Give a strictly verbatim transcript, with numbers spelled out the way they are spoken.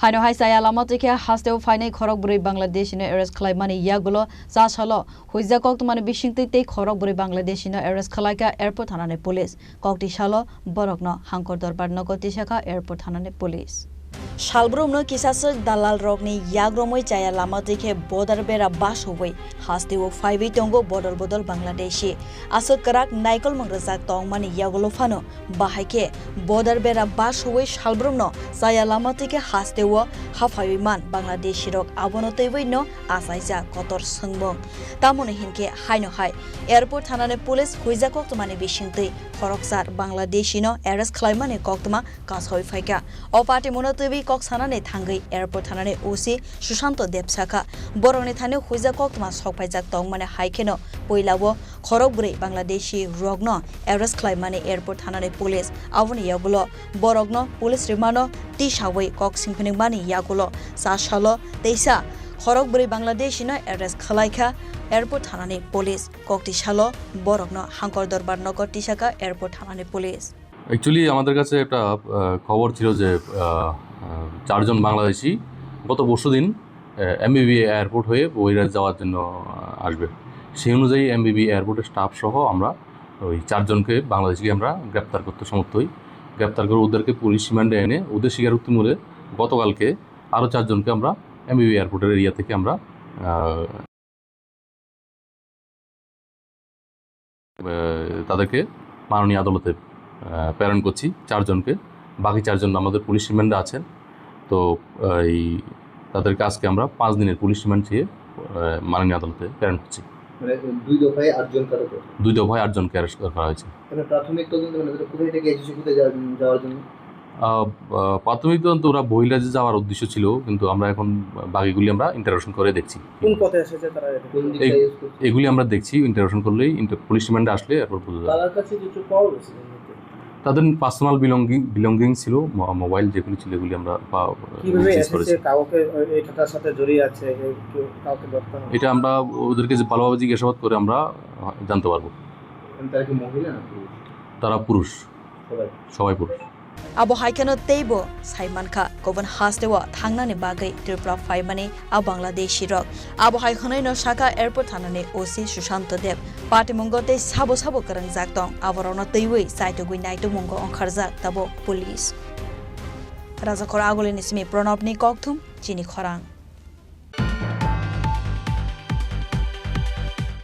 Haino hai chaya lama twi khe hasteo phainai khorok bwrwi Bangladeshi no arrest khlaimani yagulo cha salo huijak koktwmani bisingtwi tei khorok bwrwi Bangladeshi no arrest khlaikha airport thanani police. Kokti salo borokno Hangkor Dorbar nogo tisakha airport thanani police. Salbrumno kisaswk dalal rokni yagromwi chaya lama twi khe bodar bera basubwi hasteo phaiwi tongo bodol bodol Bangladeshi. Aswk kwrak naikolmung rwjak tongmani yagulo phano bahai khe bodar bera basubwi salbrumno chaya lama twi khe hasteo haphaiwi man Bangladeshi rok abono twiwi no achaijak kotor swngmung. Tamoni hinkhe haino hai airport thanani police huijak koktwmani bisingtwi khoroksa Bangladeshi no arrest khlaimani koktwma kasawi phaikha. O patimungno twiwi kok sanani thangwi airport thanani O C Sushanto Deb sakha, borokni thani huijak koktwma sokphaijak tongmani hai kheno puilao khorok bwrwi Bangladeshi rokno arrest khlaimani airport thanani police. Aboni yagulo borokno police rimano tisawi kok singphinwngmani yagulo cha salo teisa khorok bwrwi Bangladeshi no arrest khlaikha airport thanani police. Kokti salo borokno Hangkor Dorbar nogo tisakha airport thanani police. Actually আমাদের কাছে একটা আহ, খবর ছিল যে আহ, আহ, চারজন বাংলাদেশি গত পরশু দিন এমবিবি এয়ারপোর্ট হয়ে বহিরাজ্যে যাওয়ার জন্য আহ, আসবে। সেই অনুযায়ী এমবিবি এয়ারপোর্টের স্টাফ সহ আমরা ওই চারজনকে বাংলাদেশিকে আমরা গ্রেপ্তার করতে সমর্থ হই। গ্রেপ্তার করে ওদেরকে পুলিশ রিমান্ডে এনে ওদের স্বীকারোক্তি মূলে গতকালকে আরও চারজনকে আমরা এমবিবি এয়ারপোর্টের এরিয়া থেকে আমরা আহ, আহ, তাদেরকে মাননীয় আদালতে আহ, প্রেরণ করছি চারজনকে। বাকি চারজন আমাদের পুলিশ রিমান্ডে আছেন। তো এই তাদেরকে আজকে আমরা পাঁচ দিনের পুলিশ রিমান্ড চেয়ে আহ, মাননীয় আদালতে প্রেরণ করছি। মানে দুই দফায় আটজন কারো কথা। দুই দফায় আটজনকে অ্যারেস্ট করা হয়েছে। মানে প্রাথমিক তদন্তে মানে তারা কোথায় থেকে এসেছে, কোথায় যা-, যাওয়ার জন্য? আহ, আহ, প্রাথমিক তদন্ত ওরা বহিরাজ্যে যাওয়ার উদ্দেশ্য ছিল, কিন্তু আমরা এখন বাকিগুলি আমরা ইন্টারোগেশন করে দেখছি। কোন পথে এসেছে তারা এটা? কোন দিকটা এই, ইউজ করছে? এগুলি আমরা দেখছি, ইন্টারোগেশন করলেই ইন্টার-, পুলিশ রিমান্ডে আসলে এরপর বোঝা যাবে। তার কাছে কিছু পাওয়া গেছে এর মধ্যে? তাদের পার্সোনাল বিলঙ্গিং, বিলঙ্গিং ছিল, মো-, মোবাইল যেগুলি ছিল, এগুলি আমরা পা-, কিভাবে সিজ এসেছে, করেছি। কাউকে, এটা তার সাথে জড়িয়ে আছে, এ, কেউ কাউকে ধরতে হবে? এটা আমরা ওদেরকে যে ভালোভাবে জিজ্ঞাসাবাদ করে আমরা, আহ, জানতে পারবো। তারা কি মহিলা না পুরুষ? তারা পুরুষ। সবাই। সবাই পুরুষ। Abo hai kheno teibo sai mankha, kubun hasteo thangnani bagwi Tripura phaimani a Bangladeshi rok. Abo hai hwnwi no sakha airport thanani O C Sushanto Deb. Patimungo tei sabo sabo kwrwngjak tong, aborokno twiwi chaitugwi naitugmungo ongkharjak tabuk police. Rajakhor Agulini simi Pranabni kokthum, chini khorang.